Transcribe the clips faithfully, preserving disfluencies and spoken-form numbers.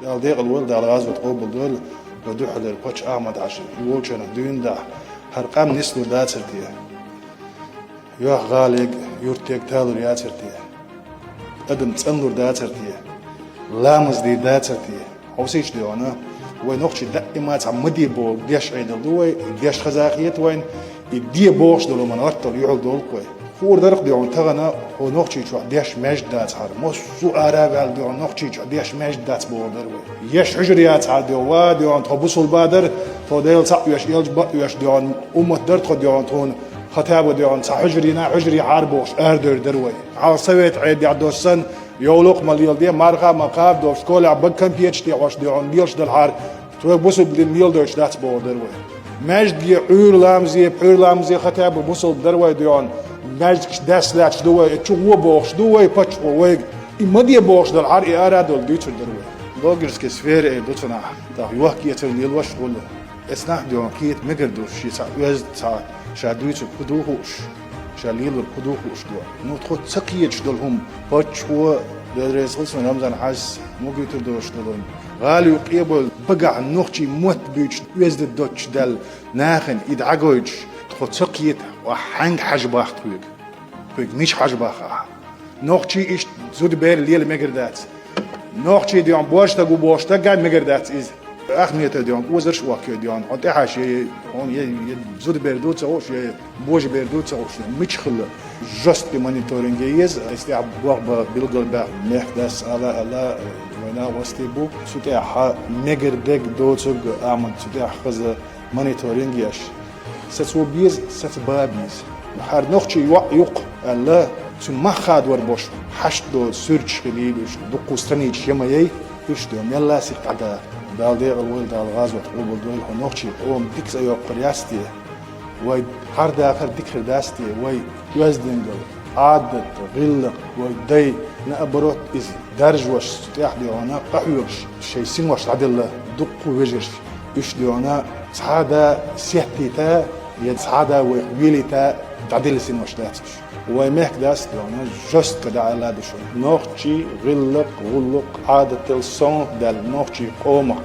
Дала декъал войла, Дала гӀазот къобалдойла, ва духьалера паччахь Ахьмад-Хьажа, и волчарах дуьйна дахь, хӀара къам нислур дацар те? Йохк-гӀалаг, юртег талур яцар те? Адам цӀанлур дацар те? Ламаз дийр дацар те? Хьовсийша, дуьхьал, вай нохчий даима цхьа ма де боху деш Ӏедал ду вай, деш хаза хета вайна, и де бохуш долу ма гӀаттал юьхьал долу вай. Хуур дара-кх, дуьхьал, тахана хьо Нохчийчохь деш маьждиг дац хьара. Массо а ара а ваьлла, дуьхьал, Нохчийчохь деш маьждиг дац бохур дара вай. Еш хьуьжар яц хьара, дуьхьал, ва, дуьхьал, тхо бусулба дара, тхо Дела цхьаъ оьшу, элча бакъ оьшу, дуьхьал, уммат дара тхо, дуьхьал, тхуна хатаба, дуьхьал, цхьа хьуьжарина, хьуьжаре хьара бохуш арадевр дара вай. Хьалха совет Ӏедалехь доссана, йовлакх а ма леладе, марха а ма кхаба долуш, школехь бага, кампеташ тӀехьош, дуьхьал, лелаш дара хьара, тхоьга бусулба дин леладойтуш дац бохур дара вай. Маьждиге Ӏуьйра ламазе, пхьуьйра ламазе хатаба бусулба дара вай, дуьхьал, маьждигаш даьсса лаьтташ ду вай, и чу гӀо бохуш ду вай паччахьо вайга. И ма де бохуш дара хьара, и ара а долу дуьйцур дара вай. Блогерский сфера эр ду цунах, тӀаккха йохк-эцар лелош а хуьлу. Эцнахь, дуьхьал, кхета мегар ду, шен цхьа оьзда цхьа ша дуьйцург хӀун ду хууш, ша лелорг хӀун ду хууш, дуьхьал. Ну, тхо ца кхеташ долу хӀума паччахьо, Дела реза хуьлда цунна, Рамзан-Хьаьжас ма гуьйтур долуш долу хӀума. ГӀала юккъе а бевлла, багахь нохчийн мотт буьйцуш, оьзда доцуш даьлла нахана и дӀагойтуш, тхо ца кхета, ахь хьаьнга хьажа боху тхоьга? Тхоьга мича хьажа боху ахь? Нохчий иштта зудабер лела мегар дац. Нохчий, дуьхьал, божа стаг ву бохуш стаг а мегар дац иза. Ахмета, дуьхьал, озарш а охкайой, дуьхьал, хьо тӀехьа ше, хьуна е, е зудабер ду ца хууш, е божабер ду ца хууш, мича хилла жесткий мониторинг е еза, эс тӀехь боху бан билгалбаьхна мехкдас ала, ала, вайна гӀостий бу. Цу тӀехь мегар дерг доцург, амма цу тӀехь хаза мониторинг еш. Саца вон беза, саца бан беза. ХӀара нохчий йоӀ ю-кх аьлла, цуьнан мах хадор болуш, хьашт долу суьрташ хилийла уьш, дуккха страничаш я ма яй, уьш, дуьхьал, мелла а сиха дӀадаха. Дала декъал войла, Дала гӀазот къобалдойла, хьо нохчийн къоман дика цӀе йоккхур яц те? Вай хьардахар дика хир дац те? Вай оьздангалла, Ӏадат, гӀиллакх, вай дай, наоборот, иза даржош, цу тӀехь, дуьхьал, къахьоьгуш, шайн синош дӀаделла дуккха а вежарша. Уьш, дуьхьал, цхьа а да сеттийта, я цхьа а да вайх велийта дӀаделла синош дац уьш. Вай мехкдас, дуьхьал, жестко дӀааьлла ду шуна. Нохчийн гӀиллакх, гӀуллакх, Ӏадатал совнаха даьлла, нохчийн къомах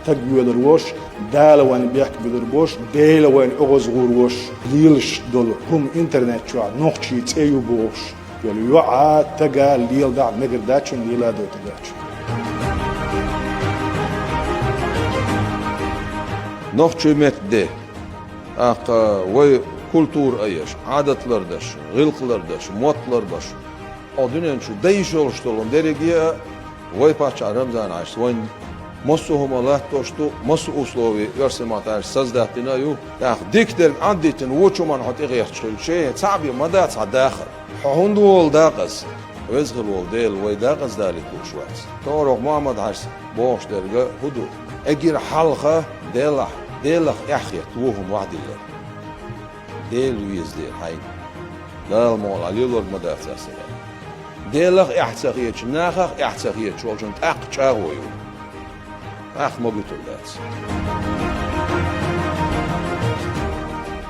таг воьлур волуш, Дала вайна бехк буьлур болуш, Дела вайна оьгӀаз гӀур волуш, лелаш долу хӀума интернет чохь нохчийн цӀе ю бохуш йолу йоӀа, тага леладахь мегар дац шуна, леладойтур дац шуна. Нохчийн меттан де, тӀаккха вай культура а еш, Ӏадат лардеш, гӀиллакх лардеш, мотт ларбеш, оха дуьнен чу дайша йолуш долу дерриге а вай паччахь Рамзан-Хьаьжас вайна массо а хӀума латтош ду, массо а условий оьрсийн маттахь аьлча создать дина а ю. ТӀаккха дика дерг Ӏаддитина вочу хӀуманна хьо тӀегӀерташ хилча, цхьаъ бен ма дац хьан дахар. Хьо хӀунда волу дакъаза? Веза хилла волу Дела вай дакъаза далийта лууш вац. ТӀаккха Мухьаммад-Хьаьжас бохуш дерг хӀун ду? Эггара хьалха Делахь, Делах эхь хетта вон хӀума вахдиллар. Дела веза дера хьайна. Дала мукъ лахь, лелорг ма дац аса. Делах эхь ца хеташ, нахах эхь ца хеташ волчун тӀаккха чӀагӀо ю. ТӀаккха ма гуьтур дац.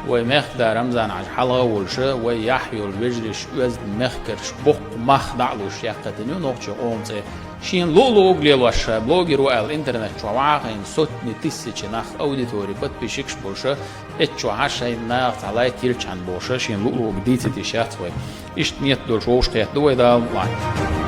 Вай мехкда Рамзан-Хьаьжа хьалха а волуша, вай яхь йолу вежариш, оьзда мехкарш боккха мах дӀа а луш яьккхийтина ю нохчийн къоман цӀе. Шена луъу-луъург лелош ша блогер ву аьлла интернет чохь вахийна сотни тысячи нах, аудитори, подписчикаш болуша, эццу чохь шайн нахаца лайк йилчхьана болуша, шена луъу-луъург дийцийта йиш яц вай. Иштта нийят долуш вовшахкхетта ду вай, Дала мукъ лахь.